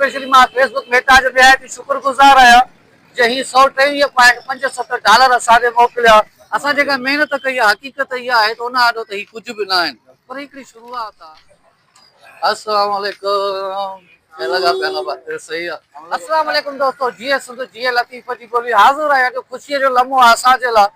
Specially مان fee book Meta جو نهايت ئي شڪر گذار آهيان جنهن هي 123.57 ڊالر اسان ڏي موڪليا. اسان جيڪا محنت ڪئي آهي حقيقت اها آهي ته ان آڏو ته هي ڪجهه به ناهن پر هي هڪڙي شروعات آهي. السلام عليڪم ڪيئن لڳا پيا آهن صحيح آ. السلام عليڪم دوستو جيئي سنڌ جيئي لطيف جي ٻولي حاضر آهي اڄ خوشي جو لمحو آهي اسان جي لاء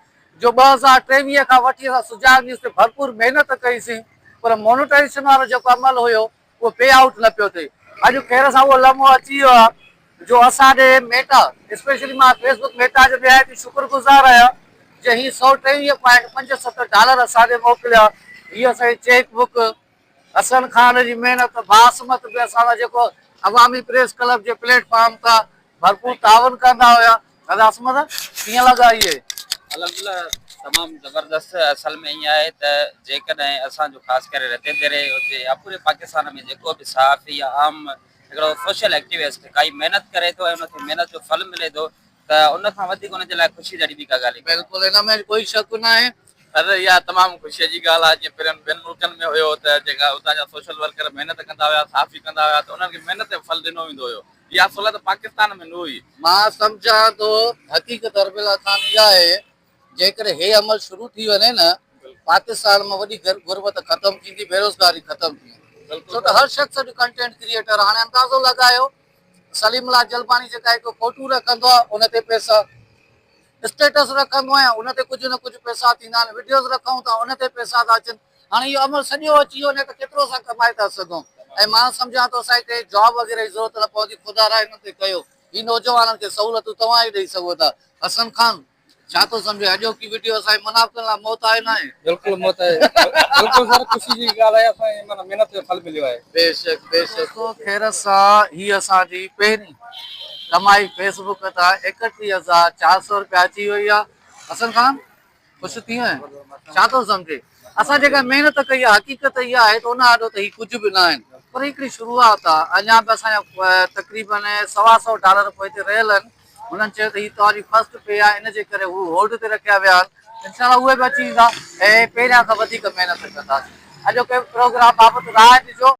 جو 2023 کان وٺي اسان سجاڳ نيوز تي ڀرپور محنت ڪئي سين پر مونيٽائيزيشن وارو جيڪو عمل هيو اهو پي آئوٽ نه پيو ٿئي. اڄ خير سان اهو لمحو اچي ويو آهي جو اسان ڏي ميٽا اسپيشلي مان فيس بڪ ميٽا جو نهايت ئي شڪر گذار آهيان جنهن هي 123.57 ڊالر اسان ڏي موڪليا. هي اسان جي چيڪ بڪ حسن خان جي محنت باعصمت به اسان سان جيڪو عوامي پريس ڪلب جي پليٽ فارم تان ڀرپور تعاون ڪندا هيا. دادا عصمت ڪيئن لڳا اهي؟ الحمدلله تمام زبردست اصل ۾ ائين آهي ته جيڪڏهن اسان جو خاص ڪري رتي ديري هجي يا پوري پاڪستان ۾ جيڪو به صحافي يا عام هڪڙو سوشل ايڪٽيوسٽ ڪائي محنت ڪري ٿو ۽ ان کي محنت جو ڦل ملي ٿو ته ان کان وڌيڪ ان جي لاء خوشي جهڙي ٻي ڪا ڳالهه ئي ڪونهي. بلڪل ان ۾ ڪوئي شڪ ناهي. سر اها تمام خوشي جي ڳالهه آهي جيئن پهرين ٻين ملڪن ۾ هيو ته جيڪا اتان جا سوشل ورڪر محنت ڪندا هيا صحافي ڪندا هيا ته انهن کي محنت جو ڦل ڏنو ويندو هيو اها سهولت پاڪستان ۾ نه هئي. مان سمجهان ٿو حقيقت اربيلا خان اها آهي جيڪڏهن هي عمل شروع ٿي وڃي نه پاڪستان مان وڏي غربت ختم ٿيندي بيروزگاري ختم ٿي ويندي ڇو ته هر شخص اڄ ڪنٽينٽ ڪريئيٽر هاڻي اندازو لڳايو سليم الله جلباڻي جيڪا هڪ فوٽو رکندو آهي ان تي پئسا اسٽيٽس رکندو آهيان ان تي ڪجهه نه ڪجهه پئسا ٿيندا آهن وڊيوز رکون ٿا ان تي پئسا ٿا اچن هاڻي اهو عمل سڄو اچي وڃي ته ڪيترو اسان ڪمائي ٿا سگهون ۽ مان سمجهان ٿو اسان هتي جاب وغيره جي ضرورت نه پوندي خدا را هنن تي ڪيو هي نوجوانن کي سهولتون توهان ئي ڏئي سگهو ٿا حسن خان ڇا ٿو سمجهين اڄوڪي وڊيو اسان جي منافقن لاء موت آهي ناهي؟ بلڪل موت آهي بلڪل سر خوشي جي ڳالهه آهي اسان جي معنيٰ محنت جو ڦل مليو آهي. بيشڪ بيشڪ. دوستو خير سان هي اسان جي پهرين ڪمائي فيس بڪ تان 31400 رپيا اچي وئي آ حسن خان خوش ٿي وئين ڇا ٿو سمجهين اسان جيڪا محنت ڪئي آ حقيقت اها آهي ته ان آڏو ته هي ڪجهه به ناهن پر هڪڙي شروعات آ اڃا به اسان جا تقريبن سوا سئو ڊالر پوئتي رهيل آهن هنن چيو ته هي توهان جي فرسٽ پي آهي ان جي ڪري هو هولڊ تي رکيا ويا آهن انشاء الله اهي به اچي ويندا ۽ پهريان کان وڌيڪ محنت ڪنداسين اڄوڪي پروگرام بابت راء ڏجو.